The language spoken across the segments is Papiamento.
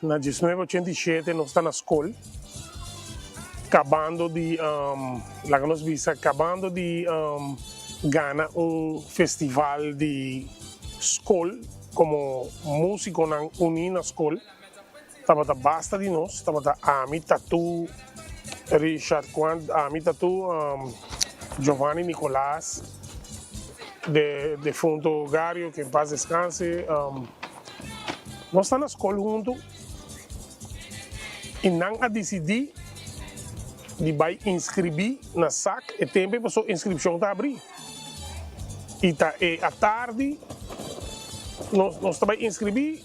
Na 1987 nos ta na skol, kabando di, laga nos bisa, kabando di gana un festival di skol komo músikonan uní na skol. Tabata basta di nos, tabata ami, Tatu, Richard Quant, ami, Tatu, Giovanni Nicolas, de defunto Gario, que en paz descanse. Nos ta na skol huntu i nan a disidí di bai inskribí na sak e tempu ei pasobra inskripshon ta abrí. I ta e atardi nos nos ta bai inskribí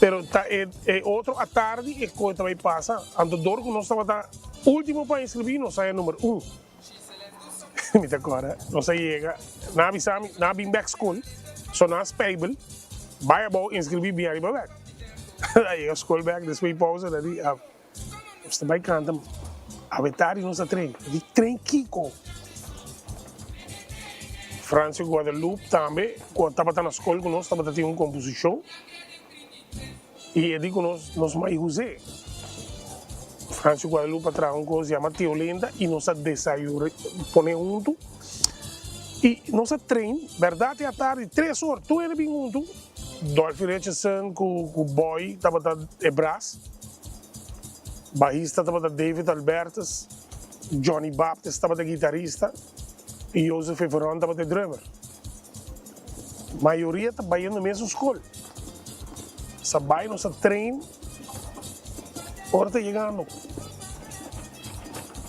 pero ta e e otro atardi e kos ta bai pasa. Anto dor ku nos tabata último pa inskribí nos a e number un. Mi ta kòrda, nos a yega, nan a bisa mi, nan a bin bèk skol, so nan a spijbel, bai abou inskribí bin ariba bèk. Nan a yega skol bèk despues di pousa, nan di, nos ta bai kanta, awe tardi nos ta tren. Mi di, tren kiko? Francio Guadalupe tambe, ku tabata na skol ku nos, tabata tin un komposishon. I e di ku nos, nos mai Husé. Francio Guadalupe a traha un kos yama Teolenta i nos a desayura, pone huntu. I nos a train, bèrdat e atardi tres or tur hende bin huntu. Dolphy Richardson ku ku Boy tabata e bras, bahista tabata David Albertus, Johnny Baptist tabata e gitarista i Joseph Everon tabata e drummer. Mayoria ta bayendo mesun skol. Sa bai nos a train ora ta yegando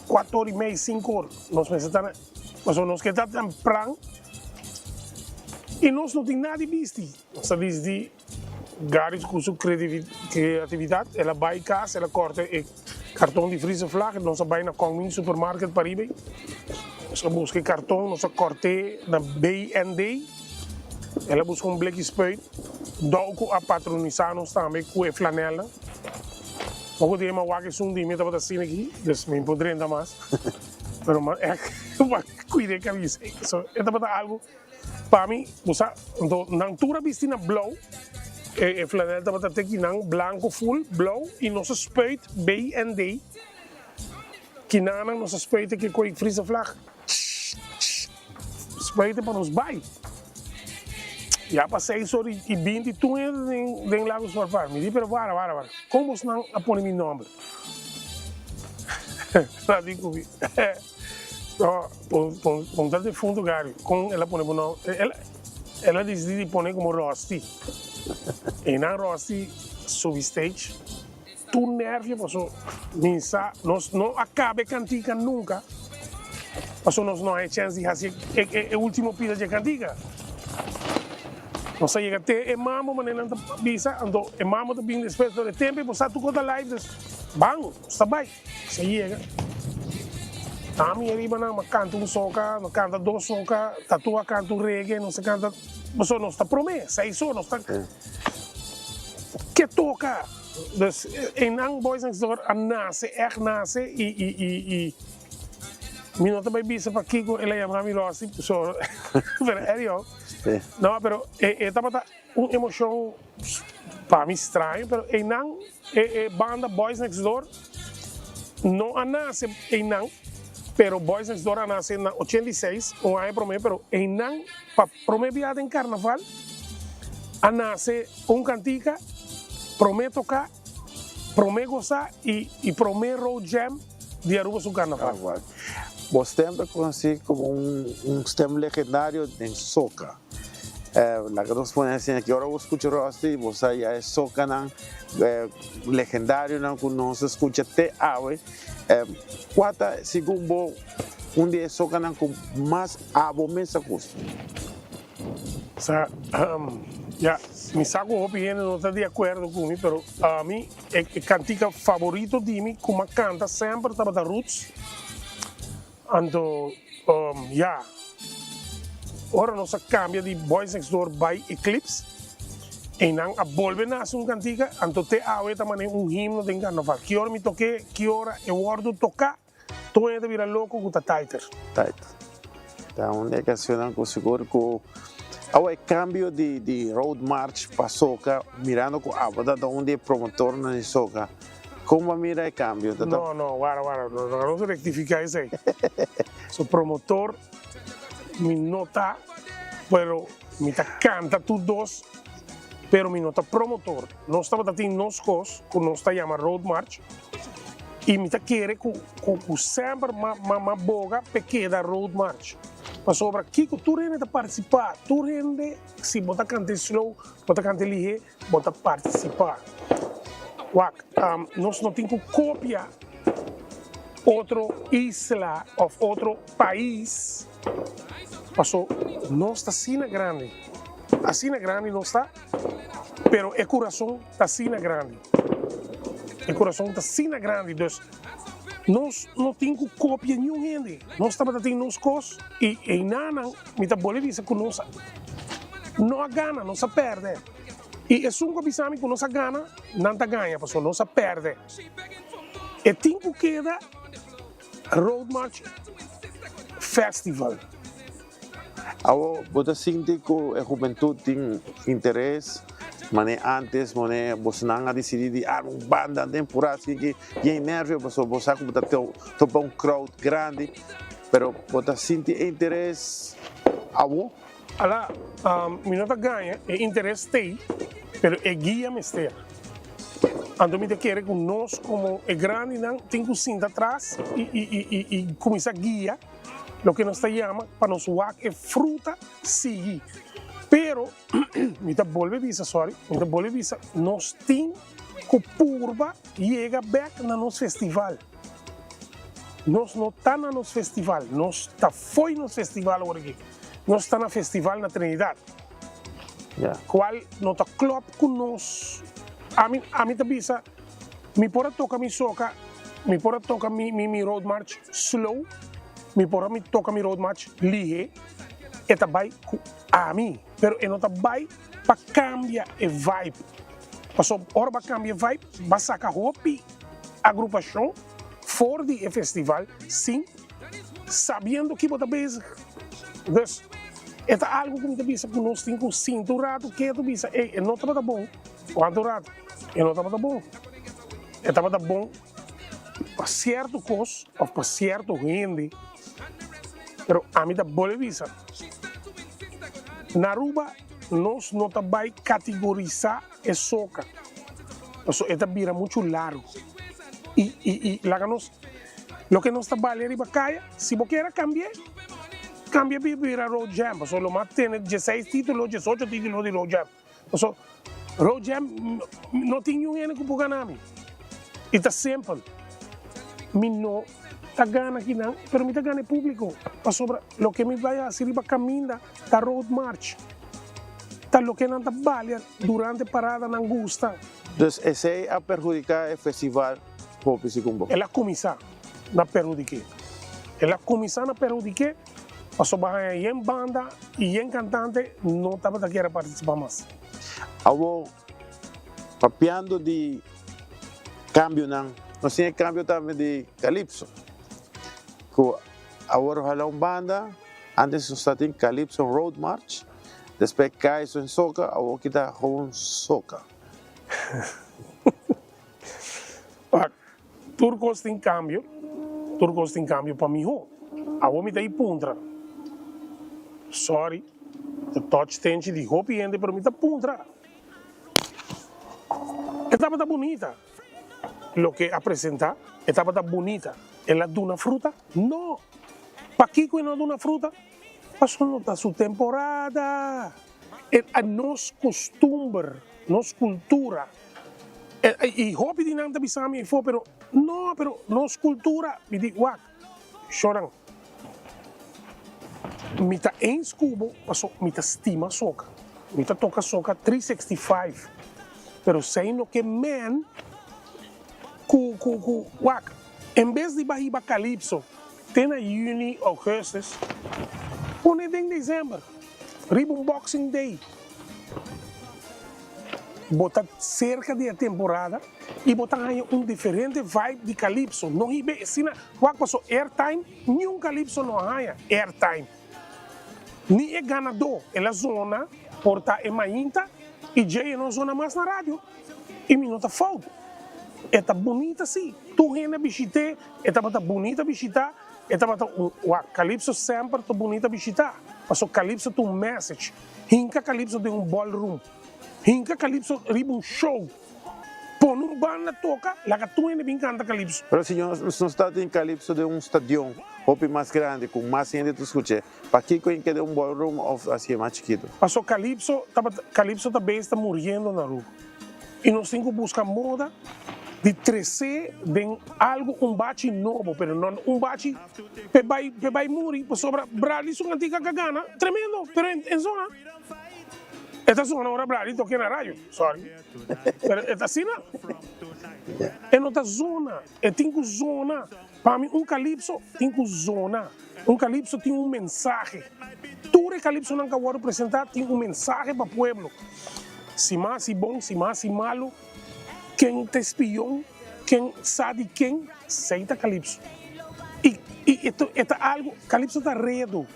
kuater or i mei, sinku or nos mester ta na pasobra nos ke ta tempran i nos no tin nada di bisti. Nos ta disdi Gary ku su kreatividat el a bai kas el a kòrta e karton di Friese Vlag nos a bai na Kongming Supermarket pariba ei nos a buska e karton nos a kòrt'é na BND el a buska un bleki spuit Douko a patronisá nos tambe ku e flanèlnan poko dia mi a wak esun di mi tabata asina aki dus mi por drenta mas pero mi a kuida e kamisa so e tabata algu. Pa mi, bo sa, anto nan tur a bisti na blou, e e flanel tabata te kinan blanco full, blou, y nos a spuit BND, kinanan nos a spuit e kikoi Friese vlag, tsh, tsh, spuit e pa nos bai. Ya pa seis or y binti tur hende den den Lago Sport Park. Mi di, pero wara, wara, wara, con bosnan a pone mi nomber? Nan di cu mi. No, puntra defunto Gary kon el a pone bo nom. El a disidi di pone komo Rusty. E nan Rusty subi stage tur nervio paso mi sa nos no a kaba e kantika nunka paso nos no a e chèns di hasi e ultimo pida dje kantika. Nos a yega te e mambo manera nan ta bisa anto e mambo ta bin despues pero e tempo ei bo sa tur kos ta live dus ban nos ta bai. Se yega. Ami ariba nan, mi canta un soca, mi canta dos soca, Tatu a canta un reggae, nos a canta, pasobra nos ta prome, seis or nos ta ke toca. Dus einan Boys Next Door a nace, echt nace y y y y mi no ta bay bisa pakico el a yama mi Rosy, pasobra pero anyhow, no pero e tabata un emocion pa mi straño, pero einan e banda Boys Next Door no a nace einan, pero Boys Next Door a nace na 86, un aña prome, pero einan pa prome bia den carnaval a nace un cantica, prome toca, prome goza y prome road jam di Aruba su carnaval. Bo stem ta conoci como un stem legendario den soca. Laga nos pone asina ki ora bo skucha Rusty bo sa ya e sokanan legendarionan ku nos a skucha te awe. Kua ta segun bo un di e sokanan ku mas abo mes a gusta? Sa, ya, mi sa ku hopi hende no ta di akuerdo ku mi, pero ami e kantika favorito di mi ku mi a kanta semper tabata Roots. Anto, ya, ora nos a cambia di Boys Next Door bay Eclipse, eynan a bolbe nace un cantica, anto te awe ta mane un himno den carnaval. Ki ora mi toke, ki ora e wordo toca, tur hende ta bira loco cu ta Tighter. Tighter. Ta un di e cancionnan cu sigur cu. Awa e cambio di di Road March pa Soca mirando cu abo ta ta un di e promotornan di Soca con bo a mira e cambio? Ta ta. No no wara wara no nos rectifica esey so promotor mi no ta pero mi ta canta tur dos pero mi no ta promotor nos tabata tin nos cos cu nos ta yama Road March y mi ta kere cu cu semper ma ma boga p'e keda Road March. Pasobra kiko tur hende ta partisipá, tur hende si bo ta kanta slow, bo ta kanta lihé, bo ta partisipá. Wak, nos no tin ku kopia otro isla òf otro pais, paso nos ta asina grandi, asina grandi nos ta, pero e kurason ta asina grandi, e kurason ta asina grandi, dus. Nos no tin ku kopia niun hende. Nos tabata tin nos kos i einanan mi ta bolbe bisa ku nos no a gana, nos a pèrdè. I esun ku a bisa mi ku nos a gana, nan ta gaña pasobra nos a pèrdè. E tin ku keda Road March Festival. Awor bo ta sinti ku e hubentut tin interes manera antes manera bosnan a disidí di arma un banda den purá así ki yen nervio pasobra bo sa ku bo ta topa un crowd grandi pero bo ta sinti e interes awor? Ala, mi no ta gaña, e interes t'ei, pero e guia mester. Anto mi ta kere ku nos komo e grandinan tin ku sinta atras i kuminsá guia. Loke nos ta yama pa nos wak e fruta sigui. Pero mi ta bolbe bisa, sorry, mi ta bolbe bisa, nos tin ku purba yega bek na nos festival. Nos no ta na nos festival, nos ta fo'i nos festival awor aki. Nos ta na festival na Trinidad. Kual no ta klòp ku nos. Ami, ami ta bisa. Mi por a toka mi soka, mi por a toka mi mi mi road march slow, mi por a mi toka mi road march lihe, e ta bai ku ami, pero e no ta bai pa kambia e vibe, pasobra ora bo a kambia e vibe bo a saka hopi agrupashon for di e festival sin sabiendo ki bo ta bezig. Dus e ta algu ku mi ta bisa ku nos tin ku sinta un ratu ketu bisa ey e no tabata bon. Cuanto rato e no tabata bon. E tabata bon pa cierto cos of pa cierto hende, pero ami ta bolbe bisa, na Aruba nos no ta bay categorisa e soca, pasobra e ta bira mucho largo y y y laga nos loke nos ta balia riba caya, si bo kier a cambie, cambia bira road jam, pasobra lo mas tene dieseis titulo, diesocho titulo di road jam. Paso Road Jam no tin niun hende ku por gana mi. I ta simpel. Mi no ta gana kinan, pero mi ta gana e públiko. Pasobra loke mi bai hasi riba kaminda ta Road March. Ta loke nan ta balia durante parada nan gusta. Dus esei a perhudiká e festival hopi segun bo? El a kuminsá na perhudik'é. El a kuminsá na perhudik'é. Pasobra haña yen banda i yen kantante no tabata kier a partisipá mas. Awor, papiando di kambionan, nos tin e kambio tambe di Calypso, ku awor hala un banda, antes nos ta tin Calypso Road March, despues Kaiso en Soca, awor kita gewoon Soca. Tur kos tin kambio, tur kos tin kambio pa mihó. Awor mi ta i puntra, sorry, ta touch tenchi di hopi hende, pero mi ta puntra, e tabata bunita loke a presenta? E tabata bunita? El a duna fruta? No! Pakiko e no a duna fruta? Pasobra no ta su temporada. E nos kustumber, nos kultura. I hopi di nan ta bisa mi afó, pero no, pero nos kultura, mi di, wak, shonan, mi ta eens ku bo paso mi ta stima soka, mi ta toka soka 365, pero esei no ke men ku, ku, ku, wak, en bes di bahiba kalipso te na yüni, ougùstus, pone den desèmber, riba un Boxing Day. Bo ta serka di e temporada i bo ta haña un diferente vibe di Calypso. No hibe asina wak paso airtime, niun Calypso no a haña airtime. Ni e ganadó el a zona por ta e mainta i djei e no zona mas na radio. I mi no ta fout. E ta bunita si. Tur hende a bishit'é, e tabata bunita bishitá, e tabata un, wak, Calypso semper ta bunita bishitá, pasobra Calypso ta un message. Hinka Calypso den un ballroom, hinka Calypso riba un show, pone un banda toka, laga tur hende bin kanta Calypso. Pero si nos ta tin Calypso den un stadion hopi mas grandi ku mas hende ta skuch'é, Pakiko in keda un ballroom of hacié mas chikito? Paso Calypso tabata, Calypso ta bes ta muriendo na Aruba. Y nos tin cu busca moda di trece den algo un bachi nobo, pero no un bachi p'e bay, p'e bay muri, pasobra Bradley su cantica ca gana tremendo, pero en, en zona. E ta zona ora Bradley toke na radio, sorry, pero e ta asina. E no ta zona, e tin cu zona. Pa mi un calypso tin cu zona. Un calypso tin un mensahe. Tur e calypsonan cu a wordo presenta tin un mensahe pa pueblo. Si mas y bon, si mas y malo, ken ta espion, ken sa di ken, esey ta calypso. Y y e ta algo, calypso ta redo,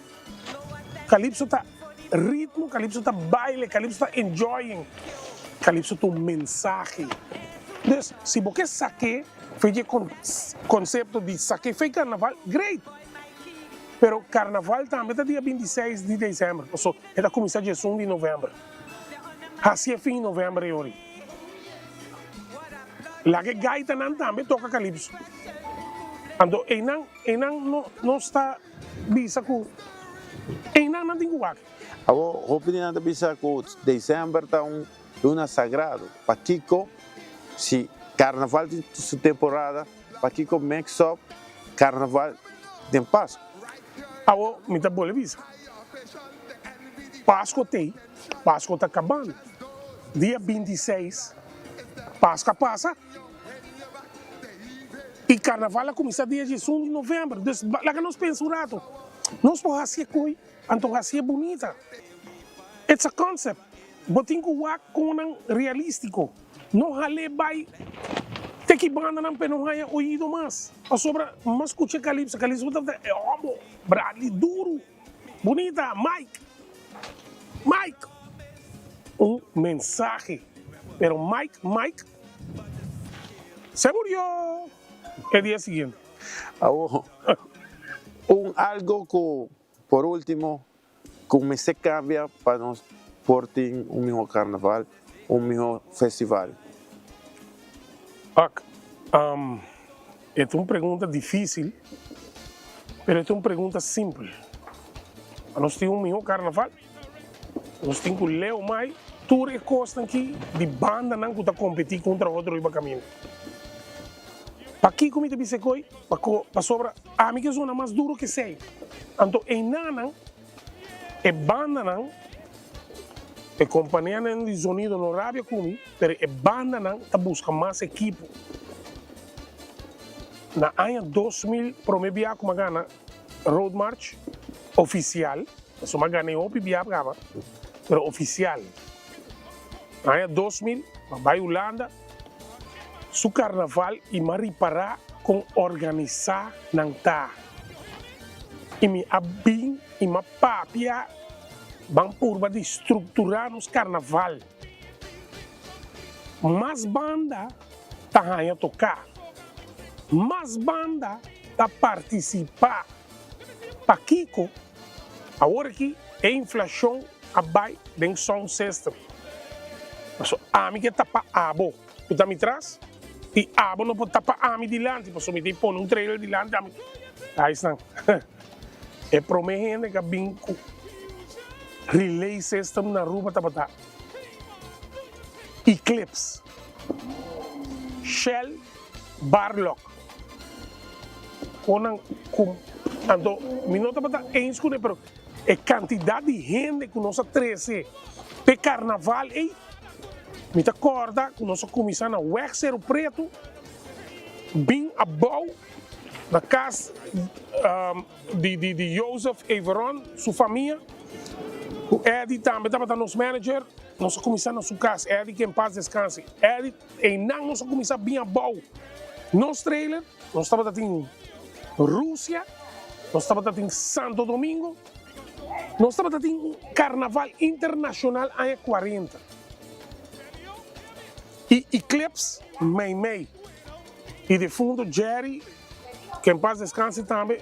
calypso ta ritmo, calypso ta baile, calypso ta enjoying, calypso ta un mensahe. Dus si bo ke sake. Fe dje concepto di sake fe carnaval, great! Pero carnaval tambe ta dia 26 di december, paso e ta cuminsa djesun di november. Haci e fin di november e ori. Laga e gaitanan tambe toca calypso. Anto eynan, eynan no, nos ta bisa cu eynan nan tin cu wak. Awor, hopi di nan ta bisa cu december ta un luna sagrado. Pakico Si carnaval tin su temporada, pakico mix up carnaval den Pasco? Awo mi ta bolbe bisa, Pasco t'ey, Pasco ta cabando. Dia 26 Pasco a pasa y carnaval a cuminsa dia 11 di november. Dus laga nos pensa un rato, nos por haci e coy, anto haci e bunita. It's a concept. Bo tin ku wak konan realístiko. No hal'é bai te ki bandanan p'e no haña oido mas. Pasobra mas skucha Calypso, Calypso ta e homo, Bradley duru, bunita, Mike, Mike. Un mensahe. Pero Mike, Mike se murió e dia siguiente. Awor, un algo ku por ultimo Con mester cambia pa nos por tin un miho carnaval, un miho festival? Ak, e ta un pregunta dificil, pero e ta un pregunta simpel. Pa nos tin un miho carnaval, nos tin cu leo mai tur e cosnan ki di bandanan cu ta competi contra otro riba caminda. Pakico mi ta bisa e coi? Pasobra ami ke zona mas duro ke esei. Anto einanan e bandanan, e kompanianan di zonido no rabia ku mi, pero e bandanan ta buska mas ekipo. Na aña 2000 prome bia ku mi a gana Road March ofisial, pasobra mi a gana e hopi bia kaba, pero ofisial. Na aña 2000 mi a bai Hulanda. Su karnaval i m'a ripará kon organisá nan ta. I mi a bin i m'a papia ban purba di strukturá nos karnaval. Mas banda ta haña toká, mas banda ta partisipá. Pakiko awor aki e inflashon a bai den sound system? Pasobra ami ke tapa abo ku ta mi tras i abo no por tapa ami dilanti pasobra mi tin pone un trailer dilanti ami. Guysnan, e prome hende ku a bin ku relay system na Aruba tabata Eclipse, Shell Barlock. Konan ku anto mi no tabata eens kuné pero e kantidat di hende ku nos a trese p'e karnaval ei, mi ta kòrda ku nos a kuminsá na Weg Seru Pretu bin abou na kas di di Jozef Everon su famia ku Eddy tambe tabata nos manager, nos a kuminsá na su kas, Eddy ke en pas deskanse, Eddy einan nos a kuminsá bin abou nos trailer. Nos tabata tin Rusia, nos tabata tin Santo Domingo. Nos tabata tin un karnaval internashonal aña 40 i Eclipse meimei i defunto Jerry, ke en pas deskanse tambe,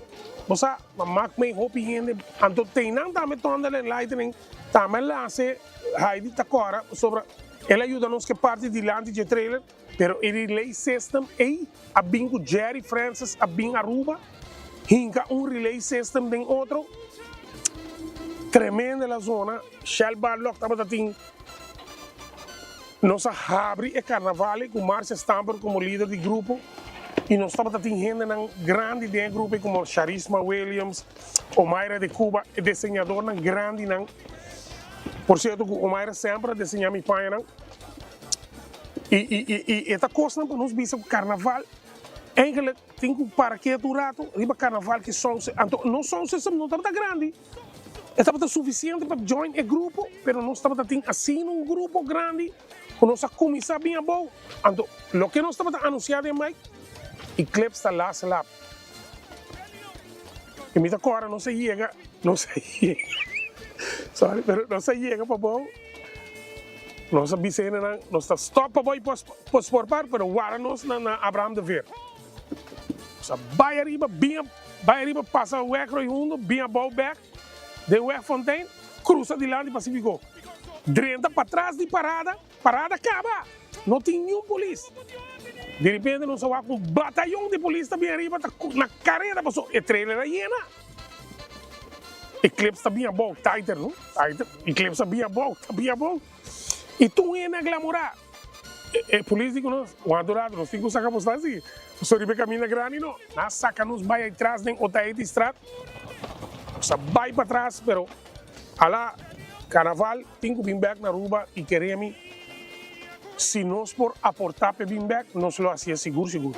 bo sa, ma mak mei hopi hende, anto teinan tambe Thunder and Lightning tambe a lanse Heidi ta kòrda pasobra el a yuda nos ke parti dilanti dje trailer, pero e relay system ei a bin ku Jerry Francis a bin Aruba hinka un relay system den otro tremendo la zona Shell Barlock tabata tin nos a habri e carnaval ku Marcia Stamper komo lider di grupo i nos tabata tin hendenan grandi den e grupo ei komo Charisma Williams, Omaira de Cuba e diseñadornan grandinan por cierto ku Omaira semper a diseña mi pañanan. I i i i e ta kosnan pa nos bisa ku karnaval eigenlijk tin ku para ketu un ratu riba karnaval ki sound system. Anto nos sound system no tabata grandi, e tabata sufisiente pa join e grupo, pero nos tabata tin asina un grupo grandi ku nos a kuminsá bin abou. Anto loke nos tabata anunsiá den mic, Eclipse ta las lap. I mi ta kòrda nos a yega, nos a yega, sorry, pero nos a yega pabou. Nos a bisa hendenan, nos ta stop pa bai Postpoortpark, pero wara nos na na Abraham de Veer. Nos a bai ariba, bin bai ariba pasa weg Rooi Hundo, bin abou bek den weg Fontein, crusa dilanti Pacifico. Drenta patras di parada, parada caba! No tin niun polis. Di repente nos a wak un batayon di polis ta bin ariba ta na careda pasobra e trailer a yena. Eclipse ta bin abou, tighter no, tighter, Eclipse ta bin abou, ta bin abou. I tur hende a glamorá. E polis di ku nos, wanta un rato, nos tin ku saka bos nan si, pasobra riba e kaminda grandi no. Nan a saka nos bai atras den Otaetistraat, nos a bai patras, pero ala karnaval tin ku bin bèk na Aruba i kere mi si nos por aportá p'e bin bèk, nos lo hasié sigur sigur.